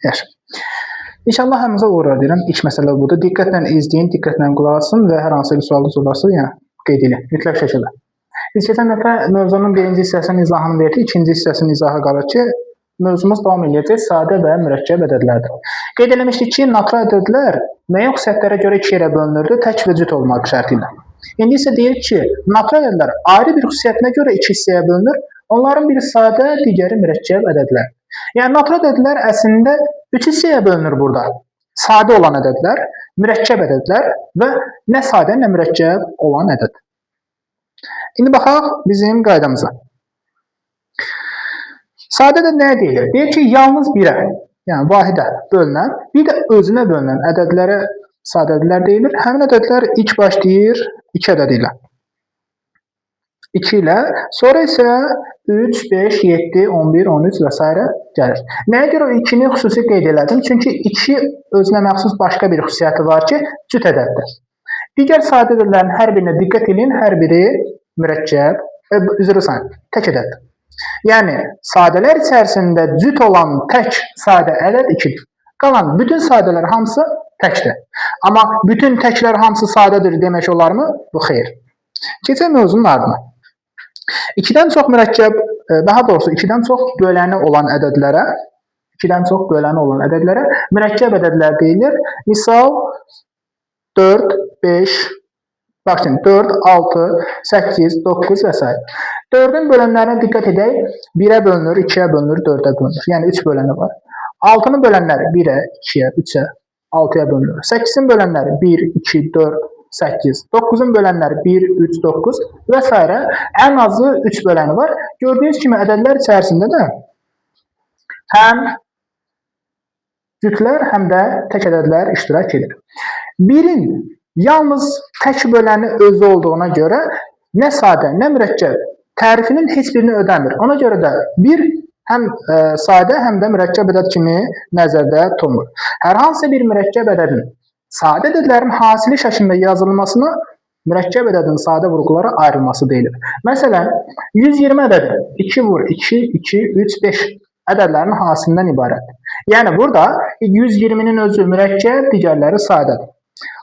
Yaxşı. İnşallah hamınıza uğurlar deyirəm. İlk məsələ budur. Diqqətlə izləyin, diqqətlə qulaq asın və hər hansı bir sualınız olarsa, yəni qeyd edin. Mütləq şəkildə. Biz keçən dəfə mövzunun birinci hissəsinin izahını verdik, ikinci hissəsinin izahı qalır ki, mövzumuz davam eləyəcək sadə və mürəkkəb ədədlərdir. Qeyd eləmişdik ki, natural ədədlər müəyyən xüsusiyyətlərə görə iki yerə bölünürdü, tək və cüt olmaq şərti ilə. İndi isə deyir ki, natural ədədlər ayrı bir xüsusiyyətinə görə iki hissəyə bölünür. Onların biri sadə, digəri mürəkkəb ədədlər. Yəni natural ədədlər əslində üç hissəyə bölünür burada. Sadə olan ədədlər, mürəkkəb ədədlər və nə sadə, nə mürəkkəb olan ədəd. İndi baxaq bizim qaydamıza. Sadə ədəd nəyə deyilir? Deyir ki, yalnız birə, yəni vahidə bölünən, bir də özünə bölünən ədədlərə sadə ədədlər deyilir. Həmin ədədlər ilk başlayır 2 ədədi ilə. 2 ilə, sonra isə 3, 5, 7, 11, 13 və s. gəlir. Nəyə görə o 2-ni xüsusi qeyd elədim? Çünki 2 özünə məxsus başqa bir xüsusiyyəti var ki, cüt ədəddir. Digər sadə ədədlərin hər birinə diqqət edin, hər biri mürəkkəb, üzr istəyirəm, tək ədəddir. Yəni, sadələr içərisində cüt olan tək sadə ədəd 2-dir. Qalan bütün sadələr hamısı təkdir. Amma bütün təklər hamısı sadədir demək olarmı? Bu xeyr. Keçək mövzunun ardına. 2-dən çox mürəkkəb, daha doğrusu 2-dən çox böləni olan ədədlərə, 2-dən çox böləni olan ədədlərə mürəkkəb ədədlər deyilir. Misal 4, 5, bax şimdi 4, 6, 8, 9 və s. 4-ün bölənlərinə diqqət edək. 1-ə bölünür, 2-yə bölünür, 4-ə bölünür. Yəni 3 böləni var. 6-nın bölənləri 1-ə, 2-yə, 3-ə, 6-ya bölünür. 8-in bölənləri 1, 2, 4, 8. 9-un bölənləri 1, 3, 9 və s. Ən azı 3 böləni var. Gördüyünüz kimi ədədlər içərisində də həm cütlər, həm də tək ədədlər iştirak edir. 1-in yalnız tək böləni özü olduğuna görə nə sadə, nə mürəkkəb tərifinin heç birini ödəmir. Ona görə də 1 həm sadə, həm də mürəkkəb ədəd kimi nəzərdə tutulmur. Hər hansı bir mürəkkəb ədədin sadə ədədlərin hasili şəklində yazılmasına mürəkkəb ədədin sadə vurğulara ayrılması deyilir. Məsələn, 120 ədədi 2 vur 2, 2, 3, 5 ədədlərin hasilindən ibarətdir. Yəni, burada 120-nin özü mürəkkəb, digərləri sadədir.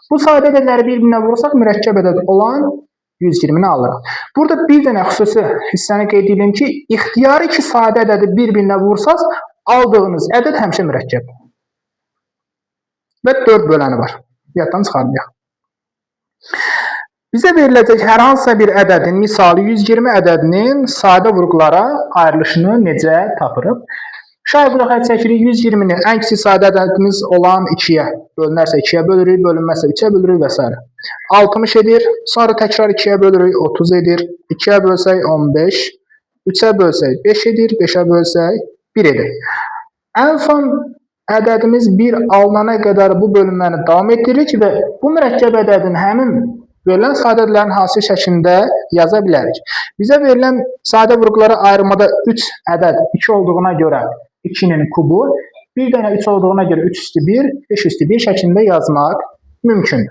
Bu sadə ədədləri bir-birinə vursaq, mürəkkəb ədəd olan 120-ni alırıq. Burada bir dənə xüsusi hissəni qeyd edim ki, ixtiyari iki sadə ədədi bir-birinə vursaz, aldığınız ədəd həmişə mürəkkəb. Və 4 böləni var. Yaddan çıxarmayaq. Bizə veriləcək hər hansısa bir ədədin, misalı 120 ədədinin sadə vurğulara ayrılışını necə tapırıq? Şah bucaq xətt çəkirik, 120-ni ən kiçik sadə ədədimiz olan 2-yə bölünərsə 2-yə bölürük, bölünməzsə 3-ə bölürük və s. 60 edir, sonra təkrar 2-yə bölürük, 30 edir, 2-yə bölsək 15, 3-ə bölsək 5 edir, 5-ə bölsək 1 edir. Ən son ədədimiz 1 alınana qədər bu bölünməni davam etdiririk və bu mürəkkəb ədədin həmin verilən sadə ədədlərin hasil şəklində yaza bilərik. Bizə verilən sadə vurğulara ayırmada 3 ədəd 2 olduğuna görə 2-nin kubu, bir dənə 3 olduğuna görə 3 üstü 1, 5 üstü 1 şəklində yazmaq mümkündür.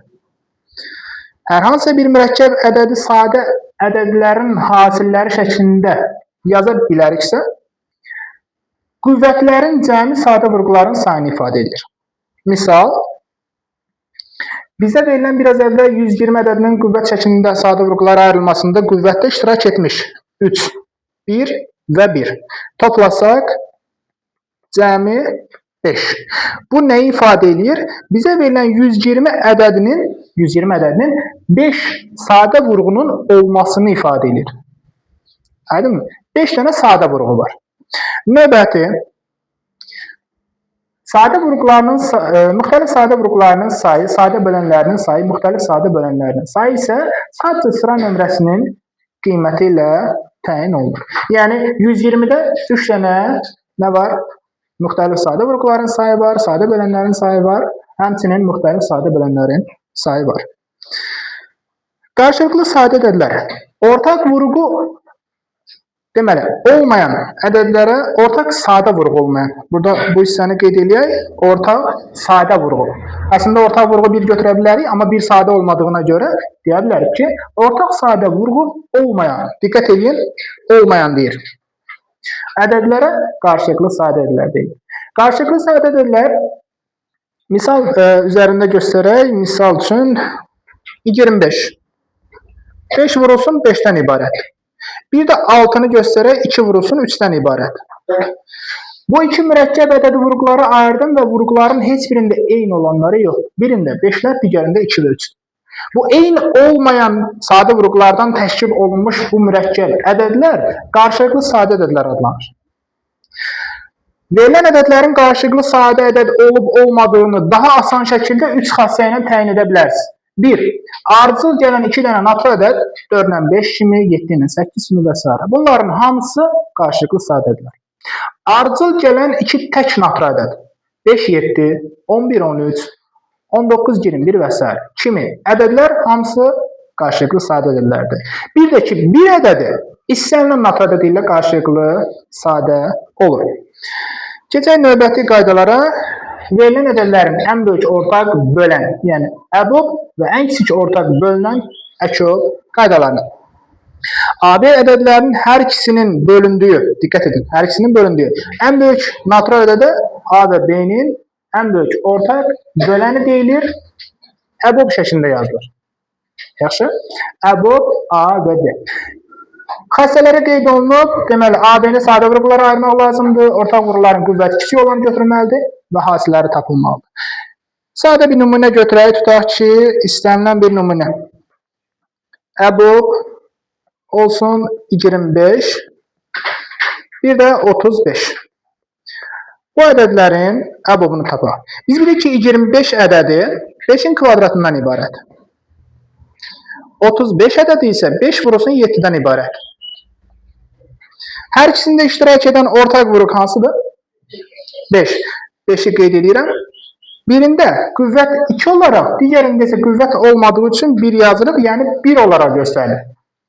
Hər hansısa bir mürəkkəb ədədi sadə ədədlərin hasilləri şəklində yaza biləriksə, qüvvətlərin cəmi sadə vurğuların sayını ifadə edir. Misal, bizə verilən biraz əvvəl 120 ədədinin qüvvət şəklində sadə vurğulara ayrılmasında qüvvətdə iştirak etmiş 3, 1 və 1. Toplasaq, cəmi 5. Bu nəyi ifadə edir? Bizə verilən 120 ədədinin 5 sadə vurğunun olmasını ifadə edir. Aydınmı? 5 dənə sadə vurğu var. Növbəti, sadə vurğularının, müxtəlif sadə vurğularının sayı, sadə bölənlərinin sayı, müxtəlif sadə bölənlərinin sayı isə sadəcə sıra nömrəsinin qiyməti ilə təyin olunur. Yəni, 120-də 3 dənə nə var? Müxtəlif sadə vurğuların sayı var, sadə bölənlərin sayı var, həmçinin müxtəlif sadə bölənlərin sayı var. Qarşılıqlı sadə ədədlər. Ortaq vurğu, deməli, olmayan ədədlərə ortaq sadə vurğu olmayan. Burada bu hissəni qeyd eləyək. Ortaq sadə vurğu. Əslində, ortaq vurğu bir götürə bilərik, amma bir sadə olmadığına görə deyə bilərik ki, ortaq sadə vurğu olmayan, diqqət edin, olmayan deyir. Ədədlərə qarşılıqlı sadə ədədlər deyilir. Qarşılıqlı sadə ədədlər misal üzərində göstərək. Misal üçün 25. 5 vurulsun 5-dən ibarət. Bir də 6-nı göstərək, 2 vurulsun 3-dən ibarət. Bu iki mürəkkəb ədədi vurğulara ayırdım və vurğuların heç birində eyni olanları yox. Birində 5-lər, digərində 2 və 3. Bu eyni olmayan sadə vurğulardan təşkil olunmuş bu mürəkkəb ədədlər qarşılıqlı sadə ədədlər adlanır. Verilən ədədlərin qarşılıqlı sadə ədəd olub olmadığını daha asan şəkildə 3 xassə ilə təyin edə bilərsiniz. 1. Ardıcıl gələn 2 dənə natural ədəd 4 ilə 5 kimi, 7 ilə 8 kimi və s. Bunların hamısı qarşılıqlı sadə ədədlər. Ardıcıl gələn 2 tək natural ədəd 5, 7, 11, 13, 19, 21 və s. kimi ədədlər hamısı qarşılıqlı sadə ədədlərdir. Bir də ki, bir ədədi istənilən natural ədədi ilə qarşılıqlı sadə olur. Keçək növbəti qaydalara. Verilən ədədlərin ən böyük ortaq bölən, yəni əbob və ən kiçik ortaq bölünən əkob qaydalarına. AB ədədlərinin hər ikisinin bölündüyü, diqqət edin, hər ikisinin bölündüyü ən böyük natural ədədə A və B-nin ən böyük ortaq böləni deyilir, əbob şəklində yazılır. Yaxşı? Əbob A və B. Xassələrə qeyd olunub, deməli AB-ni sadə vurğulara ayırmaq lazımdır, ortaq vurğuların qüvvəti kiçik olanı götürülməlidir və hasilləri tapılmalıdır. Sadə bir nümunə götürək, tutaq ki, istənilən bir nümunə. Əbob olsun 25, bir də 35. Bu ədədlərin əbobunu tapaq. Biz bilirik ki, 25 ədədi 5-in kvadratından ibarət. 35 ədədi isə 5 vurulsun 7-dən ibarət. Hər ikisində iştirak edən ortaq vuruq hansıdır? 5. 5-i qeyd edirəm. Birində qüvvət 2 olaraq, digərində isə qüvvət olmadığı üçün 1 yazırıq, yəni 1 olaraq göstərilir.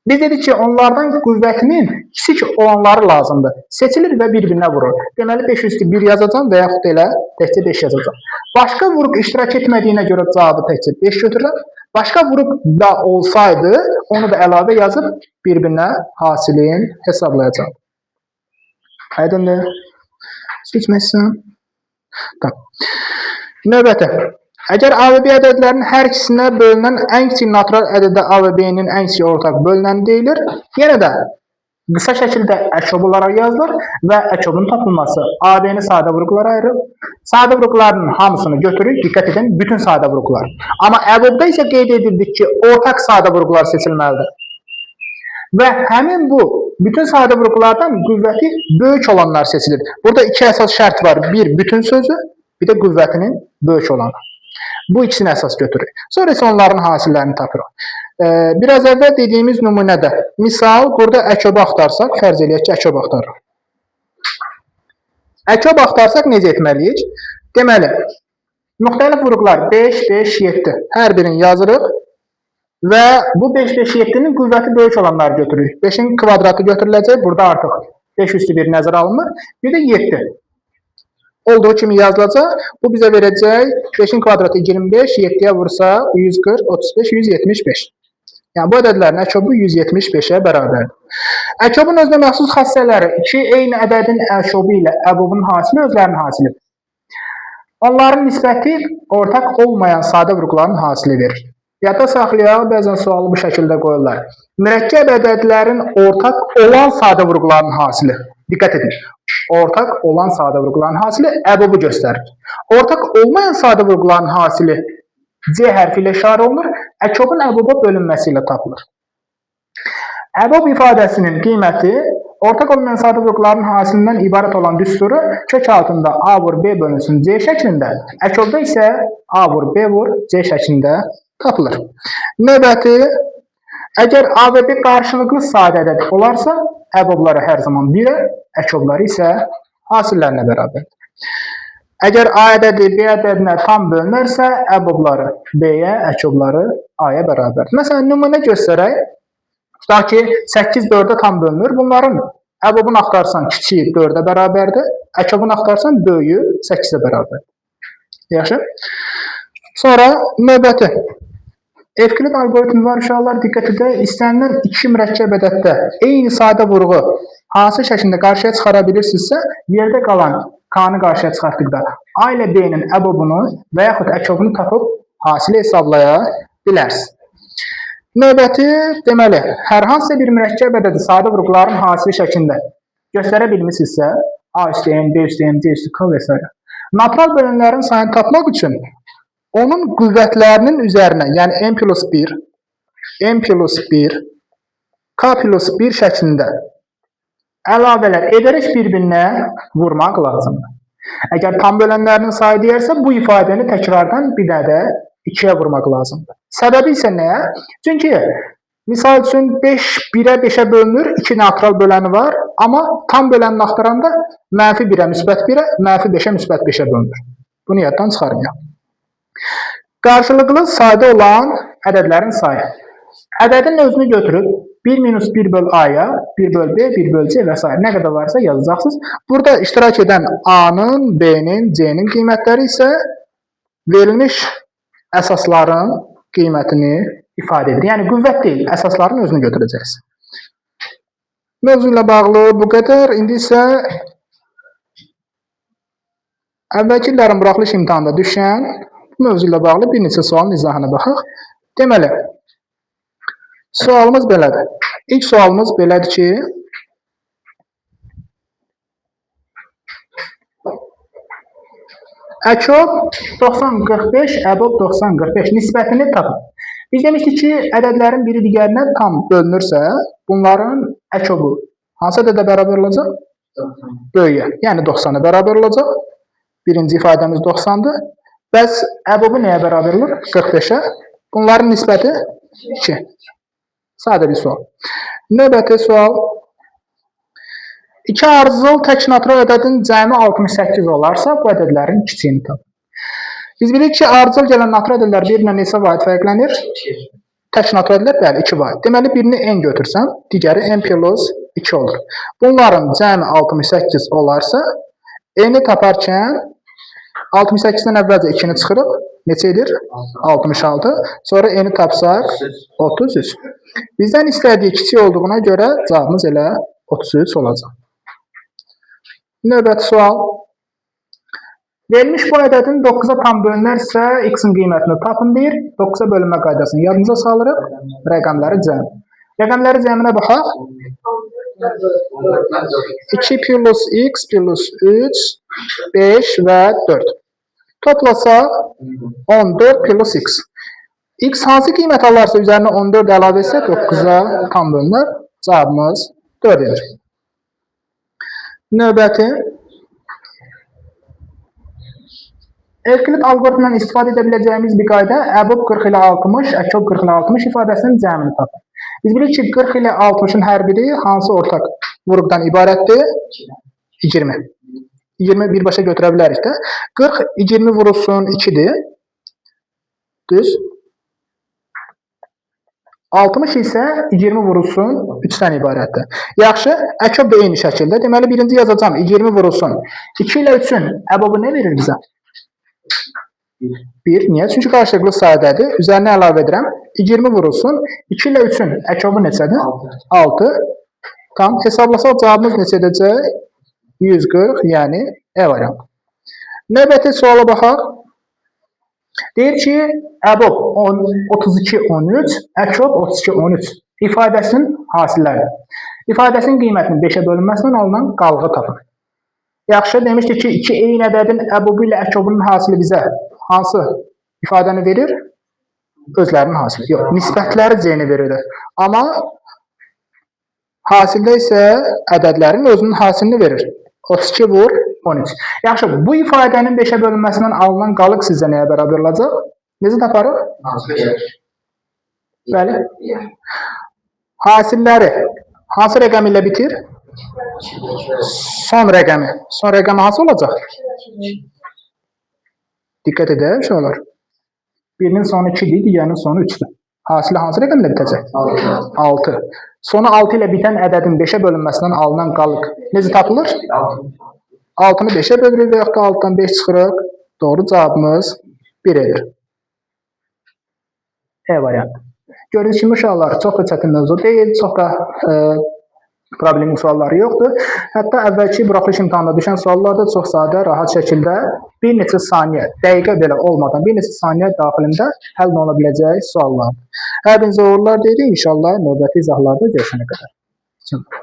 Biz dedik ki, onlardan qüvvətinin kiçik olanları lazımdır. Seçilir və bir-birinə vurur. Deməli, 5 üstü 1 yazacağam və yaxud da elə təkcə 5 yazacağam. Başqa vuruq iştirak etmədiyinə görə cavabı təkcə 5 götürürəm. Başqa vuruq da olsaydı, onu da əlavə yazıb bir-birinə hasilin hesablayacağam. Aydındır? Su içməzsən? Tamam. Növbəti. Əgər A və B ədədlərinin hər ikisinə bölünən ən kiçik natural ədədə A və B-nin ən kiçik ortaq bölünəni deyilir. Yenə də qısa şəkildə əkob olaraq yazılır və əkobun tapılması AB-ni sadə vurğulara ayırır. Sadə vurğuların hamısını götürürük. Diqqət edin, bütün sadə vurğular. Amma əbobda isə qeyd edirdik ki, ortaq sadə vurğular seçilməlidir. Və həmin bu bütün sadə vurğulardan qüvvəti böyük olanlar seçilir. Burada iki əsas şərt var. Bir, bütün sözü, bir də qüvvətinin böyük olanı. Bu ikisini əsas götürürük. Sonra isə onların hasillərini tapırıq. Biraz əvvəl dediyimiz nümunədə, misal, burada əkobu axtarsaq, fərz eləyək ki, əkob axtarırıq. Əkob axtarsaq necə etməliyik? Deməli, müxtəlif vurğular 5, 5, 7. Hər birini yazırıq və bu 5, 5, 7-nin qüvvəti böyük olanları götürürük. 5-in kvadratı götürüləcək. Burada artıq 5 üstü 1 nəzərə alınmır. Bir də 7. Olduğu kimi yazılacaq. Bu bizə verəcək 5-in kvadratı 25, 7-yə vursa 140, 35, 175. Yəni bu ədədlərin əkobu 175-ə bərabərdir. Əkobun özünə məxsus xassələri iki eyni ədədin əkobu ilə əbobun hasili özlərinin hasilidir. Onların nisbəti ortaq olmayan sadə vurğuların hasili verir. Yadda saxlayaq, bəzən sualı bu şəkildə qoyurlar. Mürəkkəb ədədlərin ortaq olan sadə vurğuların hasili. Diqqət edin. Ortaq olan sadə vurğuların hasili əbobu göstərir. Ortaq olmayan sadə vurğuların hasili C hərfi ilə işarə olunur. Əkobun əboba bölünməsi ilə tapılır. Əbob ifadəsinin qiyməti ortaq olmayan sadə vurğuların hasilindən ibarət olan düsturu kök altında A vur B bölünsün C şəklində, əkobda isə A vur B vur C şəklində tapılır. Növbəti, əgər A və B qarşılıqlı sadə ədəd olarsa, əbobları hər zaman 1-ə, əkobları isə hasillərinə bərabərdir. Əgər A ədədi B ədədinə tam bölünərsə, əbobları B-yə, əkobları A-ya bərabərdir. Məsələn, nümunə göstərək. Tutaq ki, 8 4-ə tam bölünür. Bunların əbobunu axtarsan kiçiyi 4-ə bərabərdir. Əkobunu axtarsan böyüyü 8-ə bərabərdir. Yaxşı. Sonra növbəti. Evklid alqoritmi var uşaqlar, diqqət edək. İstənilən iki mürəkkəb ədəddə eyni sadə vurğu hansı şəklində qarşıya çıxara bilirsinizsə, yerdə qalan K-nı qarşıya çıxartdıqda A ilə B-nin əbobunu və yaxud əkobunu tapıb hasili hesablaya bilərsiniz. Növbəti, deməli, hər hansısa bir mürəkkəb ədədi sadə vurğuların hasili şəklində göstərə bilmisinizsə, A üstü N, B üstü M, C üstü K və s. Natural bölənlərin sayını tapmaq üçün onun qüvvətlərinin üzərinə, yəni M plus 1, M plus 1, K plus 1 şəklində əlavələr edərək bir-birinə vurmaq lazımdır. Əgər tam bölənlərinin sayı deyərsə, bu ifadəni təkrardan bir də 2-yə vurmaq lazımdır. Səbəbi isə nəyə? Çünki misal üçün 5 1-ə 5-ə bölünür, 2 natural böləni var, amma tam bölənini axtaranda mənfi 1-ə müsbət 1-ə, mənfi 5-ə müsbət 5-ə bölünür. Bunu yaddan çıxarmayaq. Qarşılıqlı sadə olan ədədlərin sayı. Ədədin özünü götürüb 1 minus 1 böl A-ya, 1 böl B, 1 böl C və s. Nə qədər varsa yazacaqsınız. Burada iştirak edən A-nın, B-nin, C-nin qiymətləri isə verilmiş əsasların qiymətini ifadə edir. Yəni qüvvət deyil, əsasların özünü götürəcəksiniz. Mövzu ilə bağlı bu qədər. İndi isə əvvəlki illərin buraxılış imtahanında düşən bu mövzu ilə bağlı bir neçə sualın izahına baxaq. Deməli, sualımız belədir. İlk sualımız belədir ki, Əkob 90-45, əbob 90-45 nisbətini tapın. Biz demişdik ki, ədədlərin biri digərinə tam bölünürsə, bunların əkobu hansı ədədə bərabər olacaq? Böyüyə, yəni 90-a bərabər olacaq. Birinci ifadəmiz 90-dır. Bəs əbobu nəyə bərabər olur? 45-ə. Bunların nisbəti 2. Sadə bir sual. Növbəti sual. İki ardıcıl tək natural ədədin cəmi 68 olarsa, bu ədədlərin kiçiyini tapın. Biz bilirik ki, ardıcıl gələn natural ədədlər bir-birinə neçə vahid fərqlənir? Tək natural ədədlər, bəli, 2 vahid. Deməli, birini n götürsəm, digəri n plus 2 olur. Bunların cəmi 68 olarsa, n-i taparkən 68-dən əvvəlcə 2-ni çıxırıq. Neçə edir? 66. Sonra n-i tapsaq 33. Bizdən istədiyi kiçik olduğuna görə cavabımız elə 33 olacaq. Növbəti sual. Verilmiş bu ədədin 9-a tam bölünərsə, x-in qiymətini tapın deyir. 9-a bölünmə qaydasını yadınıza salırıq. Rəqəmləri cəm. Rəqəmləri cəminə baxaq. 2 plus x plus 3, 5 və 4. Toplasaq 14 plus x. X hansı qiymət alarsa üzərinə 14 əlavə etsə 9-a tam bölünər. Cavabımız 4 edir. Növbəti. Evklid alqoritmindən istifadə edə biləcəyimiz bir qayda əbob 40 ilə 60, əkob 40 ilə 60 ifadəsinin cəmini tapın. Biz bilirik ki, 40 ilə 60-ın hər biri hansı ortaq vurğudan ibarətdir? 20. 20 birbaşa götürə bilərik də. 40 20 vurulsun 2-dir. Düz. 60 isə 20 vurulsun 3-dən ibarətdir. Yaxşı, əkob da eyni şəkildə. Deməli, birinci yazacağam 20 vurulsun. 2 ilə 3-ün əbobu nə verir bizə? 1. Niyə? Çünki qarşılıqlı sadədir. Üzərinə əlavə edirəm. 20 vurulsun. 2 ilə 3-ün əkobu neçədir? 6. Tam. Hesablasaq cavabımız neçə edəcək? 140, yəni E variantı. Növbəti suala baxaq. Deyir ki, əbob 32, 13, əkob 32, 13 ifadəsinin hasilləridir. İfadəsinin qiymətinin 5-ə bölünməsindən alınan qalığı tapın. Yaxşı, demişdik ki, iki eyni ədədin əbobu ilə əkobunun hasili bizə hansı ifadəni verir? Özlərinin hasili. Yox, nisbətləri C-ni verir. Amma hasildə isə ədədlərin özünün hasilini verir. 32 vur 13. Yaxşı, bu ifadənin 5-ə bölünməsindən alınan qalıq sizcə nəyə bərabər olacaq? Necə taparıq? Bəli. Hasilləri hansı rəqəm ilə bitir? Son rəqəmi. Son rəqəmi hansı olacaq? Diqqət edək uşaqlar. Birinin sonu 2-dir, digərinin sonu 3-dür. Hasili hansı rəqəmlə bitəcək? 6. Sonu 6 ilə bitən ədədin 5-ə bölünməsindən alınan qalıq necə tapılır? 6-nı 5-ə bölürük və yaxud da 6-dan 5 çıxırıq. Doğru cavabımız 1 edir. E variantı. Gördüyünüz kimi uşaqlar, çox da çətin mövzu deyil, çox da Problemli sualları yoxdur. Hətta əvvəlki buraxılış imtahanında düşən suallar da çox sadə, rahat şəkildə bir neçə saniyə, dəqiqə belə olmadan bir neçə saniyə daxilində həll oluna biləcək suallardır. Hər birinizə uğurlar deyirik. İnşallah növbəti izahlarda görüşənə qədər.